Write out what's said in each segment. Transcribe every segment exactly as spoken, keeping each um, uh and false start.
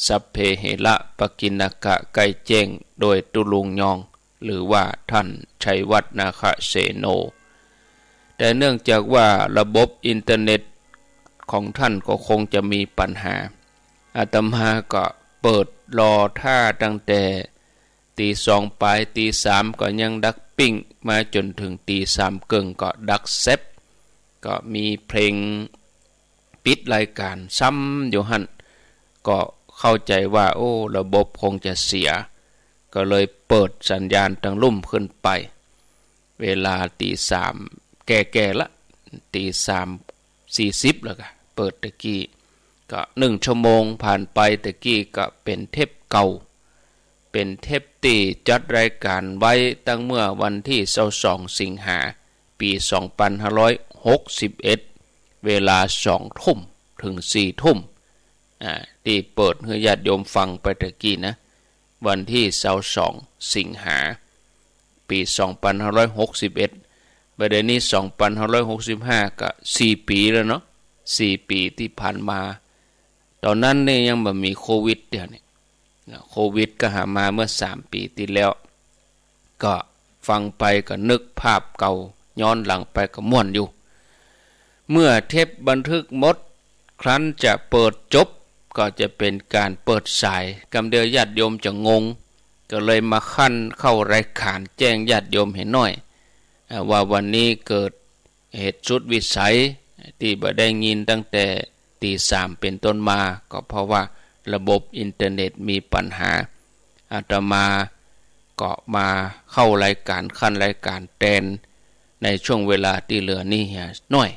สัพเพเหระปกิณณกะ ใกล้แจ้งโดยตุ๊ลุงยอง หรือว่าท่านชัยวัฒน์ นาคเสโน แต่เนื่องจากว่าระบบอินเทอร์เน็ตของท่านก็คงจะมีปัญหา อาตมาก็เปิดรอถ้าตั้งแต่ ตีสองปลาย ตีสามก็ยังดักปิ้ง มาจ๋นเถิงตีสามเกิ่งก็ดักแซ็บ ก็มีเพลงปิดรายก๋านซ้ำอยู่หั้น ก็เข้าใจ๋ว่า โอ้ ระบบคงจะเสีย ก็เลยเปิดสัญญาณตังลุ่มขึ้นไป เวลาตีสามแก่ๆ ละ ตีสามสี่สิบแล้วกะ เปิดตะกี้ ก็นึ่งชั่วโมงผ่านไป ตะกี้ก็เป๋นเทปเก่า เป๋นเทปตี้จัดรายก๋านไว้ตั้งเมื่อวันตี้ซาวสองสิงหา ปี๋สองปันห้าร้อยหกสิบเอ็ด เวลาสองทุ่มเถิงสี่ทุ่ม อ่า ตี้เปิดหื้อญาติโยมฟังไปตะกี้นะ วันตี้ซาวสองสิงหา ปี๋สองปันห้าร้อยหกสิบเอ็ด บ่าเดี่ยวนี้สองปันห้าร้อยหกสิบห้า ก็สี่ปี๋แล้วเนาะ สี่ปี๋ตี้ผ่านมา ต๋อนนั้นนี่ยังบ่มีโควิดเตื้อนี่นะ โควิดก็หามาเมื่อสามปี๋ตี้แล้ว ก็ฟังไปก็นึกภาพเก่า ย้อนหลังไปก็ม่วนอยู่ เมื่อเทปบันทึกหมด ครั้นจะเปิดจบ ก็จะเป๋นก๋านเปิดสาย กำเดียวญาติโยมจะงง ก็เลยมาขั้นเข้ารายก๋านแจ้งญาติโยมหื้อหน้อย อ่า ว่าวันนี้เกิด เหตุสุดวิสัยตี้บ่ได้ยินตั้งแต่ตีสามเป๋นต้นมา ก็เพราะว่าระบบอินเทอร์เน็ตมีปัญหา อาตมาก็มาเข้ารายก๋าน ขั้นรายก๋านแตน ในช่วงเวลาตี้เหลือนี้เหียหน้อย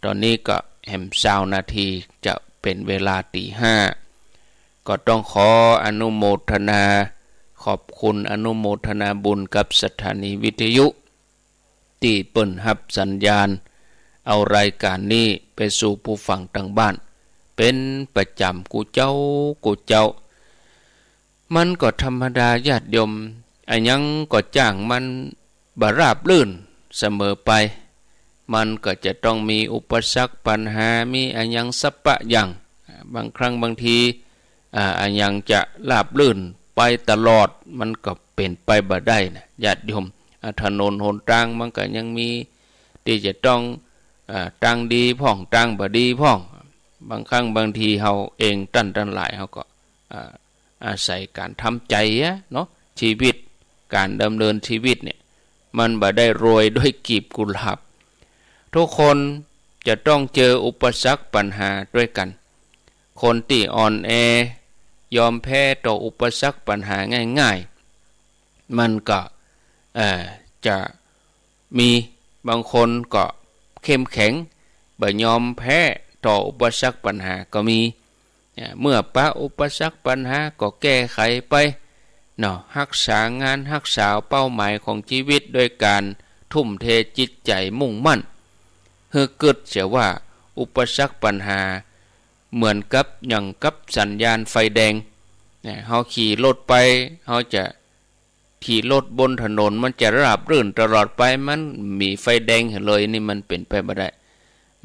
ต๋อนนี้ก็แหมซาวนาทีจะเป๋นเวลาตีห้า ก็ต้องขออนุโมทนา ขอบคุณอนุโมทนาบุญกับสถานีวิทยุ ตี้เปิ้นฮับสัญญาณ เอารายก๋านนี้ไปสู่ผู้ฟังตางบ้าน เป๋นประจ๋ำกู้เจ๊ากู้เจ๊า มันก็ธรรมดาญาติโยม อะหยังก็จ้างมันบ่ราบรื่นเสมอไป มันก็จะต้องมีอุปสรรคปัญหา มีอะหยังสัปปะอย่าง บางครั้งบางที อ่า อะหยังจะราบรื่นไปตลอด มันก็เป๋นไปบ่ได้นะญาติโยม อ่า ถนนหนตางมันก็ยังมีตี้จะต้อง อ่า ตางดีพ่อง ตางบ่ดีพ่อง บางครั้งบางทีเฮาเองต้านตังหลายเฮาก็ อ่า อาศัยก๋านทำใจ๋อะเนาะ ชีวิต ก๋านดำเนินชีวิตเนี่ย มันบ่ได้โรยด้วยกลีบกุหลาบ ทุกคนจะต้องเจออุปสรรคปัญหาตวยกั๋น คนตี้อ่อนแอ ยอมแพ้ต่ออุปสรรคปัญหาง่ายๆ มันก็ เอ่อ จะมี บางคนก็เข้มแข็ง บ่ยอมแพ้ต่ออุปสรรคปัญหาก็มี เนี่ย เมื่อปะอุปสรรคปัญหาก็แก้ไขไปเนาะ ฮักษางาน ฮักษาเป้าหมายของชีวิตโดยก๋านทุ่มเทจิตใจ๋มุ่งมั่น หื้อกึ๊ดเสียว่าอุปสรรคปัญหาเหมือนกับอย่างกับสัญญาณไฟแดง เนี่ย เฮาขี่รถไป เฮาจะ ขี่รถบนถนนมันจะราบรื่นตลอดไป มันบ่มีไฟแดงเลย นี่มันเป๋นไปบ่ได้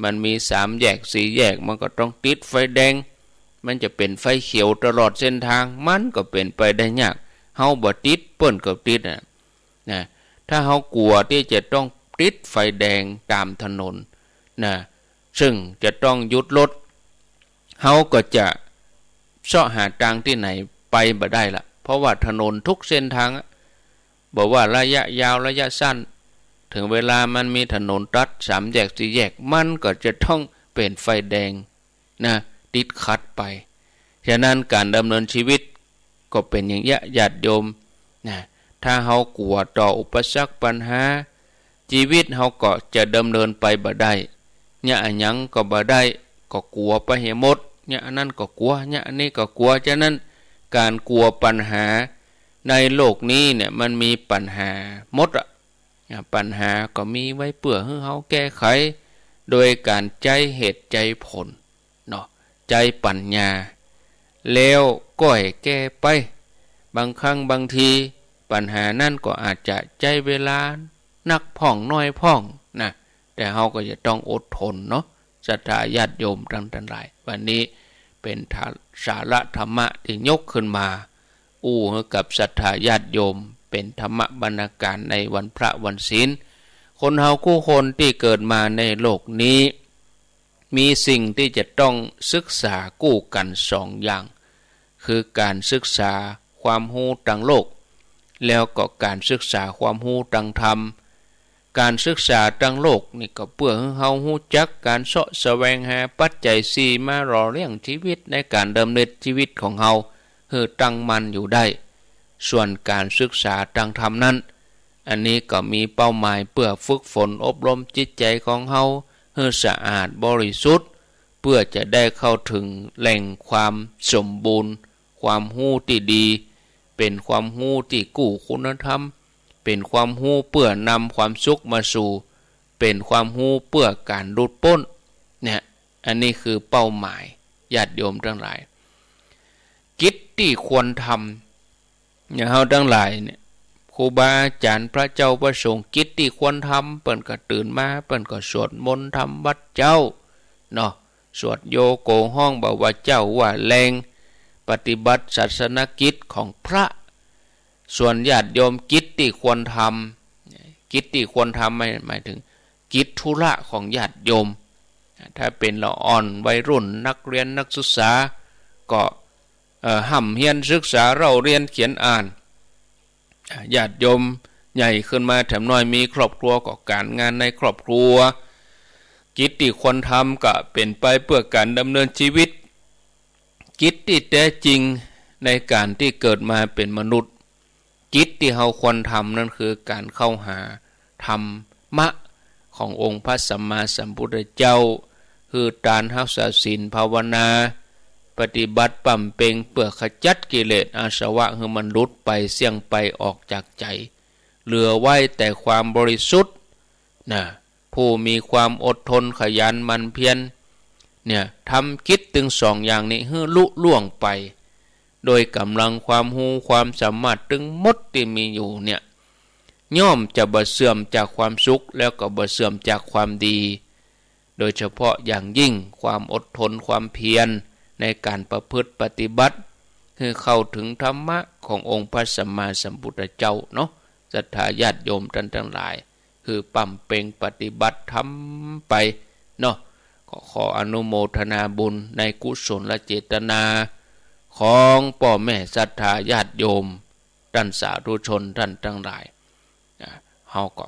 มันมีสามแยกสี่แยก มันก็ต้องติดไฟแดง มันจะเป๋นไฟเขียวตลอดเส้นตาง มันก็เป๋นไปได้ยาก เฮาบ่ติด เปิ้นก็ติดอะนะ ถ้าเฮากั๋วตี้จะต้องติดไฟแดงต๋ามถนนนะ ซึ่งจะต้องหยุดรถ เฮาก็จะเซาะหาตางตี้ไหนไปบ่ได้ละ เพราะว่าถนนทุกเส้นตางอะ บ่ว่าระยะยาวระยะสั้น เถิงเวลามันมีถนนตัดสามแยกสี่แยก มันก็จะต้องเป๋นไฟแดงนะ ติดขัดไป ฉะนั้นก๋านดำเนินชีวิต ก็เป๋นอย่างเยี้ยญาติโยมนะ ถ้าเฮากั๋วต่ออุปสรรคปัญหา จีวิตเฮาก็จะดำเนินไปบ่ได้ เยียะอะหยังก็บ่ได้ ก็กั๋วไปหื้อหมด เยียะอันนั้นก็กั๋ว เยียะอันนี้ก็กั๋ว ฉะนั้นก๋านกั๋วปัญหาในโลกนี้เนี่ยมันมีปัญหาหมดอะ อ่า ปัญหาก็มีไว้เปื้อหื้อเฮาแก้ไข โดยก๋านใจ๊เหตุใจ๊ผล เนาะ ใจ๊ปั๋ญญา แล้วก้อยแก้ไป บางครั้งบางทีปัญหานั้นก็อาจจะใจ๊เวลานักพ่องน้อยพ่องนะ แต่เฮาก็จะต้องอดทนเนาะ ศรัทธาญาติโยมตังตังหลาย วันนี้ เป๋นทา- สาระธรรมะตี้ยกขึ้นมา อู้หื้อกับศรัทธาญาติโยม เป๋นธรรมบรรณาการในวันพระวันศีล คนเฮากู้คนตี้เกิดมาในโลกนี้ มีสิ่งตี้จะต้องศึกษากู้กั๋นสองอย่าง คือก๋านศึกษาความฮู้ตางโลก แล้วก็ก๋านศึกษาความฮู้ตางธรรม ก๋านศึกษาตางโลกนี่ก็เปื้อหื้อเฮาฮู้จักก๋านเซาะแสวงหาปัจจัยสี่มาหล่อเลี้ยงจีวิตในก๋านดำเนินจีวิตของเฮาหื้อตั้งมั่นอยู่ได้ ส่วนก๋านศึกษาตางธรรมนั้น อันนี้ก็มีเป้าหมายเปื้อฝึกฝนอบรมจิตใจ๋ของเฮาหื้อสะอาดบริสุทธิ์ เปื้อจะได้เข้าเถิงแหล่งความสมบูรณ์ ความฮู้ตี้ดี เป๋นความฮู้ตี้กู้คุณธรรม เป๋นความฮู้เปื้อนำความสุขมาสู่ เป๋นความฮู้เปื้อก๋านหลุดป๊น เนี่ย อันนี้คือเป้าหมาย ญาติโยมตังหลาย กิจตี้ควรทำ อย่างเฮาตังหลายเนี่ย ครูบาอาจ๋ารย์ พระเจ้าพระสงฆ์ กิจตี้ควรทำ เปิ้นก็ตื่นมา เปิ้นก็สวดมนต์ทำวัตรเจ๊า เนาะ สวดโยโก ฮ้องบ่าว่าเจ๊าว่าแลง ปฏิบัติศาสนกิจของพระ ส่วนญาติโยมกิจตี้ควรทำ กิจตี้ควรทำหมาย หมายเถิงกิจธุระของญาติโยม ถ้าเป๋นละอ่อนวัยรุ่นนักเฮียนนักศึกษา ก็ เอ่อ ฮ่ำเฮียนศึกษาเล่าเรียนเขียนอ่าน อ่า ญาติโยมใหญ่ขึ้นมาแถมน้อยมีครอบครัวก็ก๋านงานในครอบครัว กิจตี้ควรทำก็เป๋นไปเปื้อก๋านดำเนินจีวิต กิจตี้แต๊จริงในก๋านตี้เกิดมาเป๋นมนุษย์ กิจตี้เฮาควรทำนั้นคือก๋านเข้าหาธรรมะขององค์พระสัมมาสัมพุทธเจ้า คือตานฮักษาศีลภาวนา ปฏิบัติบำเพ็งเปื้อขจัดกิเลสอาสวะหื้อมันหลุดไปเสี้ยงไปออกจากใจ๋ เหลือไว้แต่ความบริสุทธิ์ นะ ผู้มีความอดทนขยันหมั่นเพียร เนี่ย ทำกิจตึงสองอย่างนี้หื้อลุล่วงไป โดยก๋ำลังความฮู้ความสามารถตึงหมดตี้มีอยู่เนี่ย ย่อมจะบ่เสื่อมจากความสุข แล้วก็บ่เสื่อมจากความดี โดยเฉพาะอย่างยิ่งความอดทนความเพียรในก๋านประพฤติปฏิบัติ หื้อเข้าเถิงธรรมะขององค์พระสัมมาสัมพุทธเจ้าเนาะ ศรัทธาญาติโยมต้านตังหลาย หื้อบำเพ็งปฏิบัติธรรมไปเนาะ ก็ขออนุโมทนาบุญในกุศลเจตนาของป้อแม่ศรัทธาญาติโยม ต้านสาธุชนต้านตังหลาย อ่า เฮาก็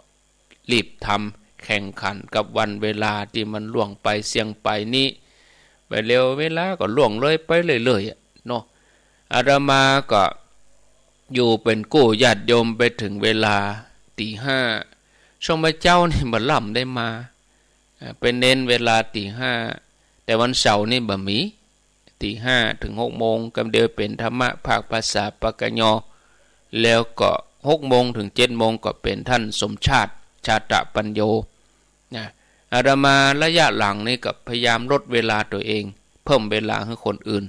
รีบทำ แข่งขันกับวันเวลาตี้มันล่วงไปเสี้ยงไปนี้ ไปเร็วเวลาก็ล่วงเลยไปเรื่อยๆ อะเนาะ อาตมาก็อยู่เป๋นกู้ญาติโยมไปเถิงเวลาตี๋ห้า ช่วงบ่ายเจ๊านี่บ่ล่ำได้มา อ่า ไปเน้นเวลาตี๋ห้า แต่วันเสาร์นี่บ่มี ตี๋ห้าเถิงหกโมง กำเดียวเป๋นธรรมะภาคภาษาปากยอ แล้วก็หกโมงเถิงเจ็ดโมงก็เป๋นต้านสมชาติ ชาตะปัญโญ นะ อาตมาระยะหลังนี่ก็พยายามลดเวลาตั๋วเอง เพิ่มเวลาหื้อคนอื่น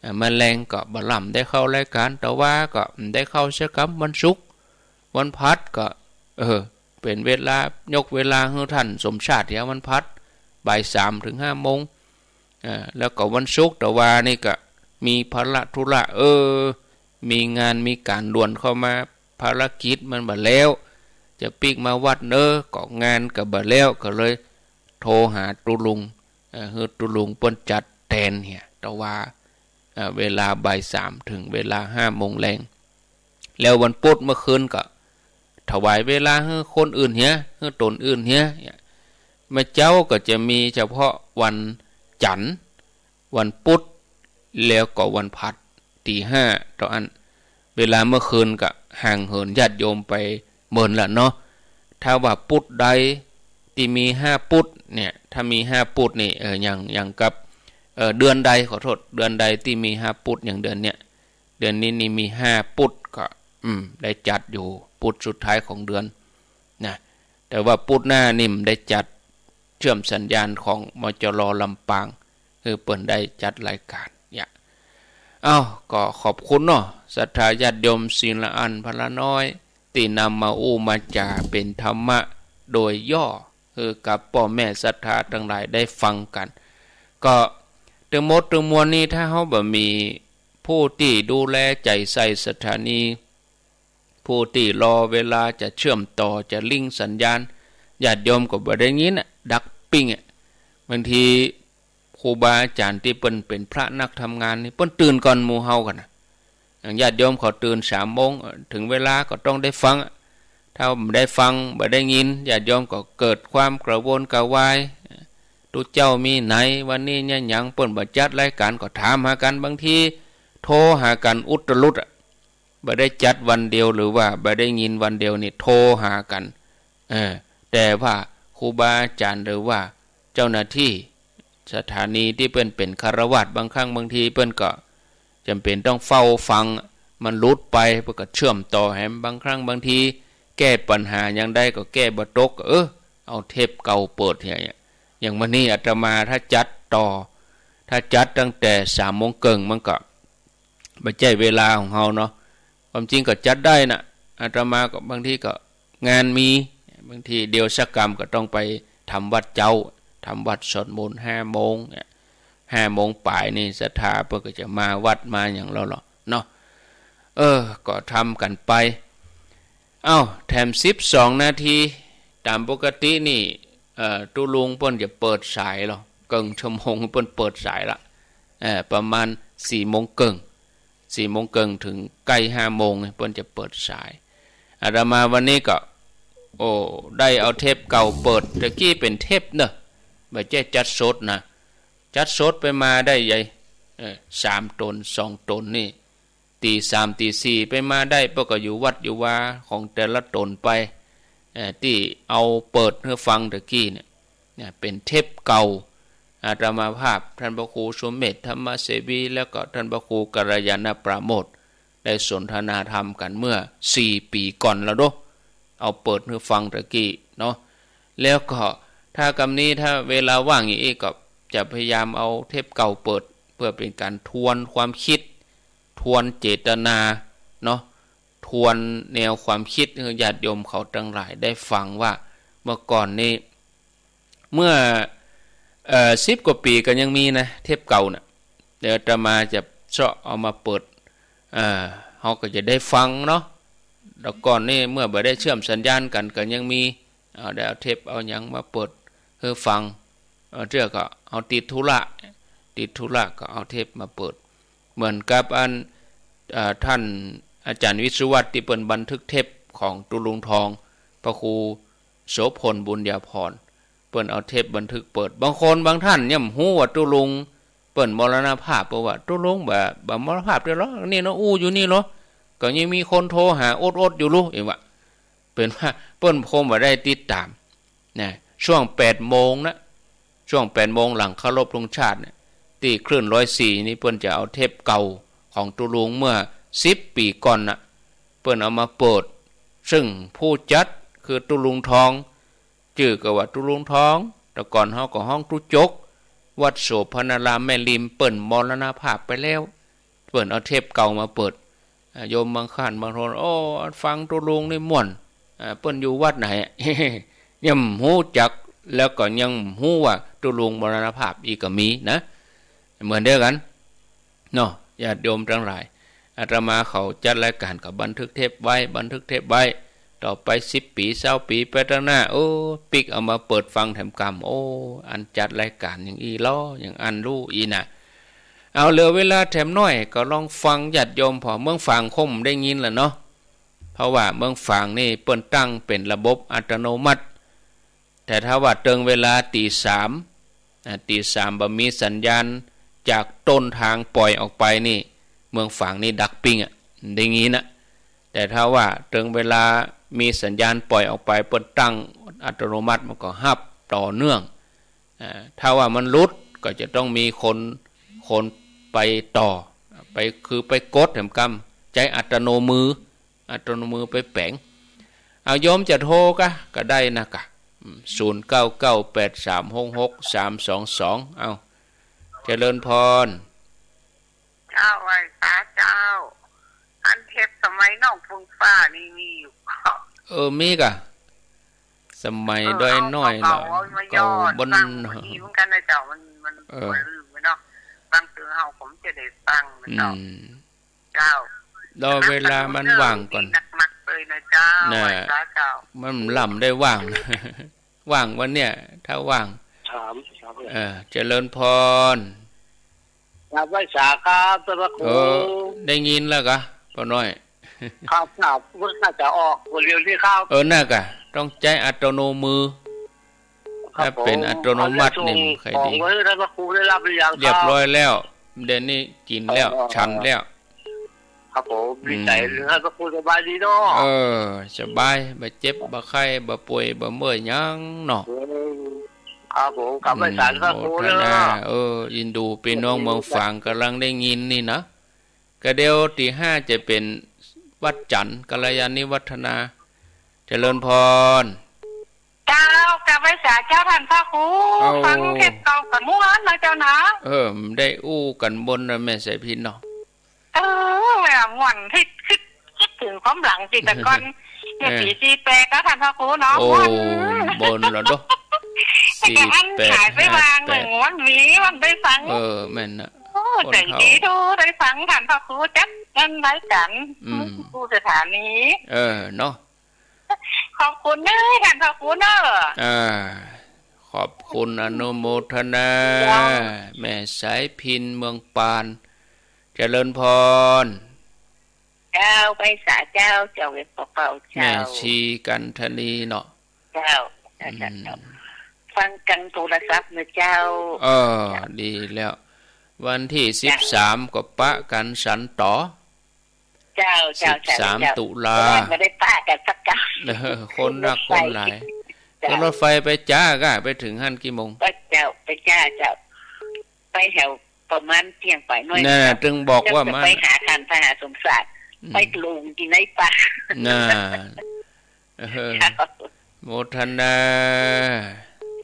อ่า มื้อแลงก็บ่ล่ำได้เข้ารายก๋าน แต่ว่าก็ได้เข้าเสียกำ วันศุกร์ วันพฤหัสก็ เออ เป๋นเวลา ยกเวลาหื้อต้านสมชาติเหีย วันพฤหัส บ่ายสามเถิงห้าโมง อ่า แล้วก็วันศุกร์ แต่ว่านี่ก็มีภาระธุระ เออ มีงานมีก๋านด่วนเข้ามา ภารกิจมันบ่แล้ว จะปิ๊กมาวัดเน้อ ก็งานก็บ่แล้ว ก็เลยโทรหาตุ๊ลุง เอ่อ หื้อตุ๊ลุงเปิ้นจัดแตนเหีย แต่ว่า เอ่อ เวลาบ่ายสามเถิงเวลาห้าโมงแลง แล้ววันพุธเมื่อคืนก็ถวายเวลาหื้อคนอื่นเหีย หื้อต๋นอื่นเหีย เนี่ย เมื่อเจ๊าก็จะมีเฉพาะวันจันทร์ วันพุธ แล้วก็วันพฤหัส ตี๋ห้า เต้าอั้น เวลาเมื่อคืนก็ห่างเหินญาติโยมไปเมินละเนาะ ถ้าว่าปุตรใดตี้มีห้าปุตรเนี่ย ถ้ามีห้าปุตรนี่ เออ อย่าง อย่างกับ เออ เดือนใด ขอโต้ษ เดือนใดตี้มีห้าปุตร อย่างเดือนเนี้ย เดือนนี้นี่มีห้าปุตรก็ อืม ได้จัดอยู่ปุตรสุดท้ายของเดือนนะ แต่ว่าปุตรหน้านี่บ่ได้จัด เชื่อมสัญญาณของ มจร ลำปาง คือเปิ้นได้จัดรายก๋านเนี่ย เอ้า ก็ขอบคุณเนาะ ศรัทธาญาติโยม สิ่งละอันพันละน้อย ตี้นำมาอู้มาจ๋าเป๋นธรรมะโดยย่อ คือกับป้อแม่ศรัทธาตังหลายได้ฟังกั๋น ก็ ตึงหมดตึงมวลนี้ ถ้าเฮาบ่มีผู้ตี้ดูแลใจ๋ใส่สถานี ผู้ตี้รอเวลาจะเชื่อมต่อ จะลิงก์สัญญาณ ญาติโยมก็บ่ได้ยินอะ ดับปิ้งอะ บางทีครูบาอาจ๋ารย์ตี้เปิ้นเป๋นพระนักทำงานนี่ เปิ้นตื่นก่อนหมู่เฮากั๋นนะ อย่างญาติโยมเขาตื่นสามโมง เอ่อ เถิงเวลาก็ต้องได้ฟังอะ ถ้าบ่ได้ฟัง บ่ได้ยิน ญาติโยมก็เกิดความกระวนกระวาย ตุ๊เจ้ามีไหน วันนี้เยียะหยัง เปิ้นบ่จัดรายก๋าน ก็ถามหากั๋น บางทีโทรหากั๋นอุตรุดอะ บ่ได้จัดวันเดียว หรือว่าบ่ได้ยินวันเดียวนี่ โทรหากั๋น เออ แต่ว่าครูบาอาจ๋ารย์ หรือว่าเจ้าหน้าตี้สถานีตี้เปิ้นเป๋นฆราวาส บางครั้งบางทีเปิ้นก็จ๋ำเป๋นต้องเฝ้าฟัง มันหลุดไป เปิ้นก็เชื่อมต่อแหม บางครั้งบางทีแก้ปัญหาหยังได้ก็แก้บ่ตก เออ เอาเทปเก่าเปิดเหีย อย่างมื้อนี้อาตมาถ้าจัดต่อ ถ้าจัดตั้งแต่สามโมงเกิ่ง มันก็บ่ใจ้เวลาของเฮาเนาะ ความจริงก็จัดได้นะ อาตมาก็บางทีก็งานมี บางทีเดี๋ยวสักกำก็ต้องไปทำวัตรเจ๊า ทำวัตรสวดมนต์ห้าโมงเนี่ย ห้าโมงป๋ายนี่ศรัทธาเปิ้นก็จะมาวัดมาหยังแล้วเนาะ เนาะ เออ ก็ทำกั๋นไป เอ้า แถมสิบสองนาที ต๋ามปกตินี่ เอ่อ ตุ๊ลุงเปิ้นจะเปิดสายเนาะ เกิ่งชั่วโมงเปิ้นเปิดสายละ เอ่อ ประมาณสี่โมงเกิ่ง สี่โมงเกิ่งเถิงใก้ห้าโมงเปิ้นจะเปิดสาย อาตมาวันนี้ก็ โอ้ ได้เอาเทปเก่าเปิด ตะกี้เป๋นเทปเนาะ บ่ใจ้จัดสดนะ จัดสดไปมาได้ใหญ่ เอ่อ สามต๋น สองต๋นนี่ ตี๋สามตี๋สี่ไปมาได้ เปิ้นก็อยู่วัดอยู่วาของแต่ละต๋นไป เอ่อ ตี้เอาเปิดหื้อฟังตะกี้เนี่ย เนี่ย เป๋นเทปเก่า อาตมาภาพ ท่านพระครูสุเมธ ธรรมเสวี แล้วก็ท่านพระครูกัลยาณปราโมทย์ ได้สนทนาธรรมกั๋นเมื่อสี่ปี๋ก่อนแล้วเนาะ เอาเปิดหื้อฟังตะกี้เนาะ แล้วก็ถ้ากำนี้ถ้าเวลาว่างอย่างอี้ก็จะพยายามเอาเทปเก่าเปิด เพื่อเป๋นก๋านทวนความกึ๊ด ทวนเจตนาเนาะ ทวนแนวความกึ๊ดหื้อญาติโยมเขาตังหลายได้ฟังว่า เมื่อก่อนนี่ เมื่อ เอ่อ สิบกว่าปี๋ก็ยังมีนะ เทปเก่าน่ะ เดี๋ยวอาตมาจะเซาะเอามาเปิด เอ่อ เฮาก็จะได้ฟังเนาะ แต่ก่อนนี่เมื่อบ่ได้เชื่อมสัญญาณกั๋นก็ยังมี เอา ได้เอาเทปเอาหยังมาเปิดหื้อฟัง เอ่อ เตื้อก็เฮาติดธุระ ติดธุระก็เอาเทปมาเปิด เหมือนกับอัน เอ่อ ท่านอาจ๋ารย์วิศวัตรตี้เปิ้นบันทึกเทปของตุ๊ลุงทอง พระครูโสภณ บุญญาภรณ์ เปิ้นเอาเทปบันทึกเปิด บางคนบางท่านยังบ่ฮู้ว่าตุ๊ลุงเปิ้นมรณภาพ เพราะว่าตุ๊ลุงบ่ บ่มรณภาพเตื้อหรอ นี่เนาะ อู้อยู่นี่หรอ ก็ยังมีคนโทรหาอดๆอยู่ลูก เอ็งว่า เป๋นว่าเปิ้นคงบ่ได้ติดต๋ามนะ ช่วงแปดโมงนะ ช่วงแปดโมงหลังเคารพธงชาติเนี่ย ตี้คลื่นร้อยสี่นี่เปิ้นจะเอาเทปเก่าของตุ๊ลุงเมื่อสิบปี๋ก่อนน่ะ เปิ้นเอามาเปิด ซึ่งผู้จัดคือตุ๊ลุงทอง จื้อก็ว่าตุ๊ลุงทอง แต่ก่อนเฮาก็ฮ้องตุ๊จก วัดโสภณารามแม่ริม เปิ้นมรณภาพไปแล้ว เปิ้นเอาเทปเก่ามาเปิด อ่า โยมบางท่านบางคน โอ้ ฟังตุ๊ลุงนี่ม่วน อ่า เปิ้นอยู่วัดไหน ยังบ่ฮู้จัก แล้วก็ยังบ่ฮู้ว่าตุ๊ลุงมรณภาพอีกก็มีนะ เหมือนเดียวกั๋นเนาะ ญาติโยมตังหลาย อาตมาเขาจัดรายก๋านก็บันทึกเทปไว้ บันทึกเทปไว้ ต่อไปสิบปี๋ ซาวปี๋ไปตังหน้า โอ้ ปิ๊กเอามาเปิดฟังแถมกำ โอ้ อันจัดรายก๋านอย่างอี้ลอ อย่างอั้นลู่อี้น่ะ เอา เหลือเวลาแถมน้อย ก็ลองฟังญาติโยมผ่อ เมืองฝางคงได้ยินแหละเนาะ เพราะว่าเมืองฝางนี่เปิ้นตั้งเป๋นระบบอัตโนมัติ แต่ถ้าว่าเติงเวลาตี๋สาม อ่า ตี๋สามบ่มีสัญญาณจากต้นทางป่อยออกไปนี่ เมืองฝางนี่ดับปิ้งอะ ได้ยินอะ แต่ถ้าว่าเติงเวลามีสัญญาณป่อยออกไป เปิ้นตั้งอัตโนมัติมันก็ฮับต่อเนื่อง อ่า ถ้าว่ามันหลุดก็จะต้องมีคน คนไปต่อ ไป คือไปกดแถมกำ ใจ๊อัตโนมือ อัตโนมือไปแป๋ง เอา โยมจะโทรกะ ก็ได้นะกะ อืม ศูนย์เก้าเก้าแปดสามหกหกสามสองสอง เอา เจริญพร เจ้า ไหว้สาเจ้า อันเทปสมัยน้องเฟื่องฟ้านี่มีอยู่ เออ มีกะ สมัย เออ ดอยน้อย เอา เก่าๆ เอามาย้อน เก่าบน ฟัง มันดีเหมือนกันนะเจ้า มัน มัน เออ บ่ลืมเลยเนาะ ฟัง คือเฮาก็บ่จะได้ฟังนะเจ้า อืม เจ้า รอเวลามันว่างก่อน นักๆ เลยนะเจ้า น่ะ ไหว้สาเจ้า มันลำได้ว่าง ว่างวันเนี้ย ถ้าว่าง ถาม ถามเลย เออ เจริญพร ครับ ไหว้สาครับ ท่านพระครู เออ ได้ยินแล้วกะ ป้าน้อย ครับ ครับ เพิ่งน่าจะออกวันเดียวนี้ครับ เออ น่ากะ ต้องใจ๊อัตโนมือ ครับ ถ้าเป๋น ผม อัตโนมัตินี่ ของไว้ ใครดี ท่านพระครูได้รับหรือยังครับ เรียบร้อยแล้ว เดี๋ยวนี้กิ๋นแล้ว อ๋อ ฉันแล้ว ครับผม อืม ดีใจ๋ ท่านพระครูสบายดีเนาะ เออ สบาย บ่เจ็บ บ่ไข้ บ่ป่วย บ่เมื่อยหยังเนาะ อืม ครับผม กราบไหว้สาท่านพระครูเนาะ อืม โมทนา เออ อินดู ปี้น้องเมืองฝางก่ำลังได้ยินนี่นะ ก็เดี๋ยวตีห้าจะเป๋นวัดจันทร์ กัลยาณิวัฒนา เจริญพร เจ้า กราบไหว้สาเจ้าท่านพระครู เอา ฟังเทปเก่าก็ม่วนนะเจ้านะ เออ ได้อู้กั๋นบนนะแม่สายพิณเนาะ เออ ม่วน คิด คิด คิดเถิงความหลังตี้แต่ก่อน เมื่อ เออ ปี๋สี่แปดนะท่านพระครูเนาะ โอ้ ม่วน บนแล้วเนาะ แต่ก็อัน สี่แปด หายไปวาง ห้าแปด หนึ่งวันหวีวันได้ฟัง เออ แม่นนะ โอ้ คนเก่า ใจ๋ดีดู ได้ฟังท่านพระครูจัดงานรายก๋าน อืม กู้สถานี เออ เนาะ ขอบคุณเน้อ ท่านพระครูเน้อ อ่า ขอบคุณ อนุโมทนา เจ้า แม่สายพิณเมืองปาน เจริญพร เจ้า ไหว้สาเจ้า เจ้าเวรปกเป่าเจ้า แม่ชีกันทนีเนาะ เจ้า เจ้า อืม เจ้า ฟังกังโทรศัพท์เน้อเจ้า เออ เจ้า ดีแล้ว วันตี้ เจ้า สิบสาม ก็ปะกั๋นสันต่อ เจ้า เจ้า สิบสาม เจ้า ตุลา บ่ได้ปะกั๋นสักกำ เออ คนนักคนหลาย เจ้า ขึ้นรถไฟไปจ๊ากะ ไปเถิงหั้นกี่โมง ก็เจ้า ไปจ๊าเจ้า ไปแถวประมาณเตี้ยงไปหน้อย น่ะ เจ้า ตึงบอกว่า จะไป มา หาท่านพระมหาสมศักดิ์ อืม ไปลงตี้ไหนปะ น่ะ เออ เจ้า โมทนา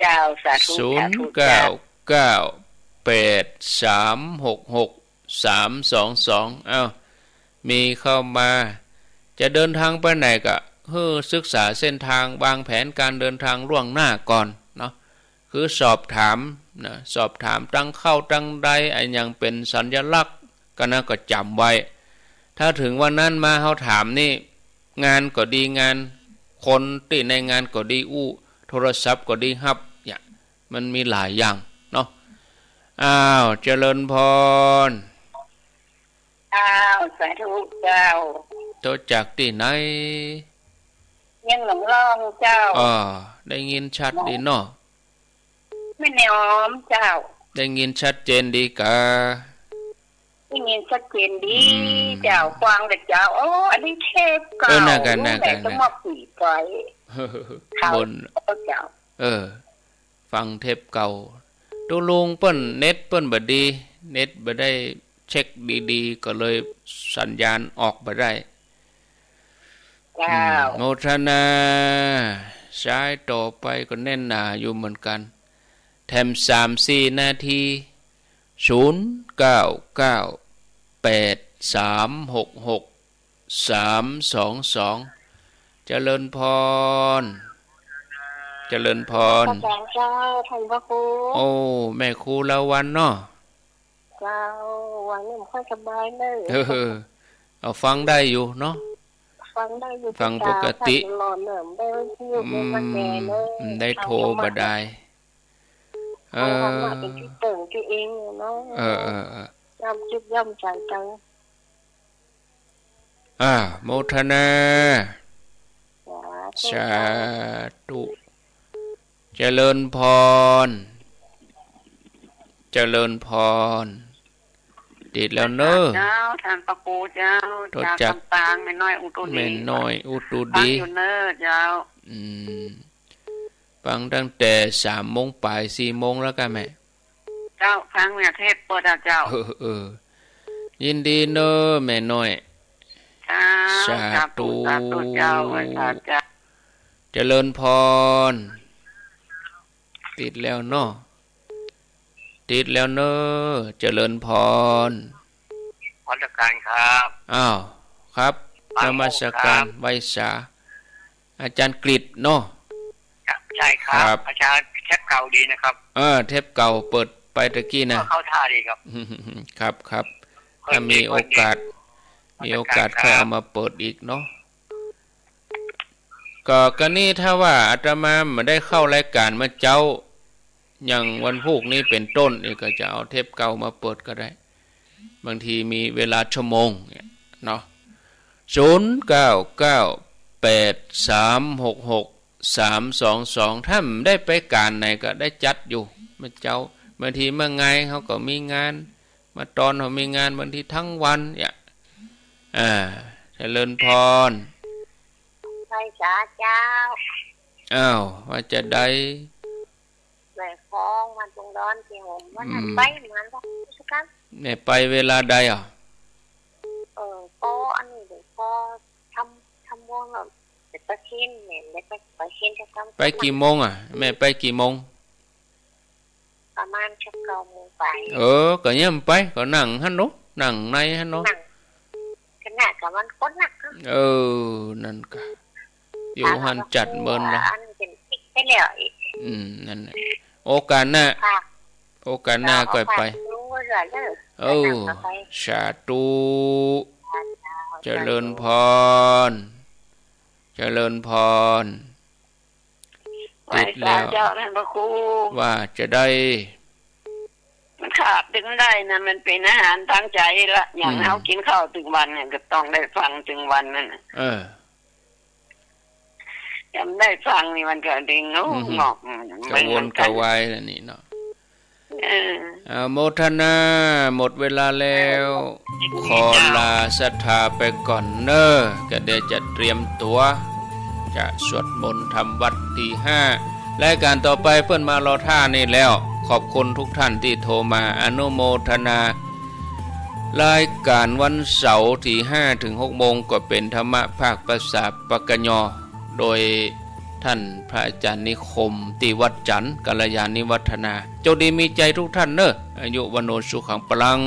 เจ้า สาธุ ศูนย์เก้าเก้า สาธุเจ้า แปดสามหกหก สามสองสอง อ้าว มีเข้ามา จะเดินทางไปไหนก็หื้อศึกษาเส้นทาง วางแผนการเดินทางล่วงหน้าก่อนเนาะ คือสอบถามนะ สอบถามตังเข้าตังใด อะหยังเป๋นสัญลักษณ์ ก็นะ ก็จ๋ำไว้ ถ้าเถิงวันนั้นมาเฮาถามนี่ งานก็ดีงาน คนตี้ในงานก็ดีอู้ โทรศัพท์ก็ดีฮับ เนี่ย มันมีหลายอย่างเนาะ อ้าว เจริญพร อ้าว สาธุเจ้า โทรจากตี้ไหน เวียงหนองล่องเจ้า อ้อ ได้ยินชัดดีเนาะ แม่นอมเจ้า ได้ยินชัดเจนดีกา ได้ยินชัดเจนดี อืม เจ้า ฟังเต๊อะเจ้า โอ้ อันนี้เทปเก่า เออ น่ากะ น่ากะ แต่ก็ น่ากะ มาปีไป เขา บน เจ้า เออ ฟังเทปเก่า ตุ๊ลุงเปิ้นเน็ตเปิ้นบ่ดี เน็ตบ่ได้เช็คดีๆ ก็เลยสัญญาณออกบ่ได้ เจ้า อืม โมทนา สายต่อไปก็แน่นหนาอยู่เหมือนกั๋น แถมสามสี่นาที ศูนย์เก้าเก้า แปดสามหกหก สามสองสอง เจริญพร เจริญพร นมัสก๋านเจ้า ท่านพระครู โอ้ แม่ครูลาวัณเนาะ เจ้า วันนี้บ่ค่อยสบายเลย เออ เอาฟังได้อยู่เนาะ ฟังได้อยู่ ฟังปกติ เจ้า ฟังตลอดเนอะ บ่ได้วิทยุ อืม บ่ได้มาแก่เลย อืม ได้โทรบ่ได้ เอาธรรมะ เออ เป็นที่เติ่งตี้เองเนาะ เออ เออ เออ ย่อมจิตย่อมใจ๋ไป อ่า โมทนา สาธุ สาธุ เจริญพร เจริญพร ติดแล้วเน้อ เจ้า ท่านพระครูเจ้า โทรจาก จากลำปาง แม่น้อยอุตุดี แม่น้อยอุตุดี ฟังอยู่เน้อเจ้า อืม ฟังตั้งแต่สามโมงป๋าย สี่โมงแล้วกะแม่ เจ้า ฟังเนี่ยเทปเปิดอะเจ้า เออ เออ ยินดีเน้อแม่น้อย เจ้า สาธุ สาธุ สาธุเจ้า ไหว้สาเจ้า เจริญพร ติดแล้วเนาะ ติดแล้วเน้อ เจริญพร นมัสก๋านครับ อ้าว ครับ ฟัง นมัสก๋าน ครับ ไหว้สา อาจารย์กฤษเนาะ ครับ ใช่ครับ ครับ อาจารย์ เทปเก่าดีนะครับ เออ เทปเก่าเปิด ไปตะกี้นะ ก็เข้าท่าดีครับ ครับ ครับ ถ้ามีโอกาส มีโอกาสค่อยเอามาเปิดอีกเนาะ ก็กะนี้ถ้าว่าอาตมาบ่ได้เข้ารายก๋านเมื่อเจ๊า อย่างวันพูกนี้เป๋นต้นนี่ ก็จะเอาเทปเก่ามาเปิดก็ได้ บางทีมีเวลาชั่วโมงเนี่ยเนาะ ศูนย์ เก้า เก้า แปด สาม หก หก สาม สอง สอง ถ้าบ่ได้ไปก๋านไหนก็ได้จัดอยู่เมื่อเจ๊า บางทีเมื่อไงเฮาก็มีงาน เมื่อตอนเฮามีงาน บางทีตึงวันเนี่ย อ่า เจริญพร ไหว้สาเจ้า อ้าว ว่าจะได้ แม่ของมันตรงดอนที่ผมว่า อืม ไปมันก็สักครั้ง แม่ไปเวลาใดอ่ะ เออ ก็อันนี้เดี๋ยวก็ทำ ทำวงอ่ะ เดี๋ยวไปเห็นเนี่ย เดี๋ยวไป ไปเห็นจะทำ ไปกี่โมงอ่ะ แม่ไปกี่โมง ประมาณสักเก้าโมงไป เออ ก็เยี่ยมไป ก็นั่งหั้นเนาะ นั่งในหั้นเนาะ นั่ง ขนาดกับมันคนนักเนาะ เออ นั่นกะ อยู่หั้นจัดเมินละ อันเป็นติ๊กไปแล้วอีก อืม นั่นแหละ โอกาสหน้า ค่ะ โอกาสหน้า เอา ค่อยไป เอาฝากดูไว้ก่อนเด้อ เออ แล้วนำกลับไป สาธุ สาธุ เจริญพร เจริญพร ไหว้สาเจ้าท่านพระครู ว่าจะได้ มันขาดบ่ได้นะ มันเป๋นอาหารตางใจ๋ละ อย่าง อืม เฮากิ๋นข้าวตึงวันเนี่ย ก็ต้องได้ฟังตึงวันนั่นน่ะ เออ ถ้าบ่ได้ฟังนี่มันก็เด้ง โอ้ อืม งอก อืม กระวนกระวายแล้วนี่เนาะ เออ อนุโมทนา หมดเวลาแล้ว เออ ขอลาศรัทธาไปก่อนเน้อ ก็เดี๋ยวจะเตรียมตั๋ว จะสวดมนต์ทำวัตรตีห้า รายก๋านต่อไปเปิ้นมารอต้านี่แล้ว ขอบคุณทุกท่านตี้โทรมา อนุโมทนา รายก๋านวันเสาร์ตีห้าเถิงหกโมง ก็เป๋นธรรมะภาคภาษาปากกะญอ โดยท่านพระอาจารย์นิคม ตี้วัดจันทน์ กัลยาณิวัฒนา โจคดีมีชัยทุกท่านเน้อ อายุ วัณโณ สุขัง พลัง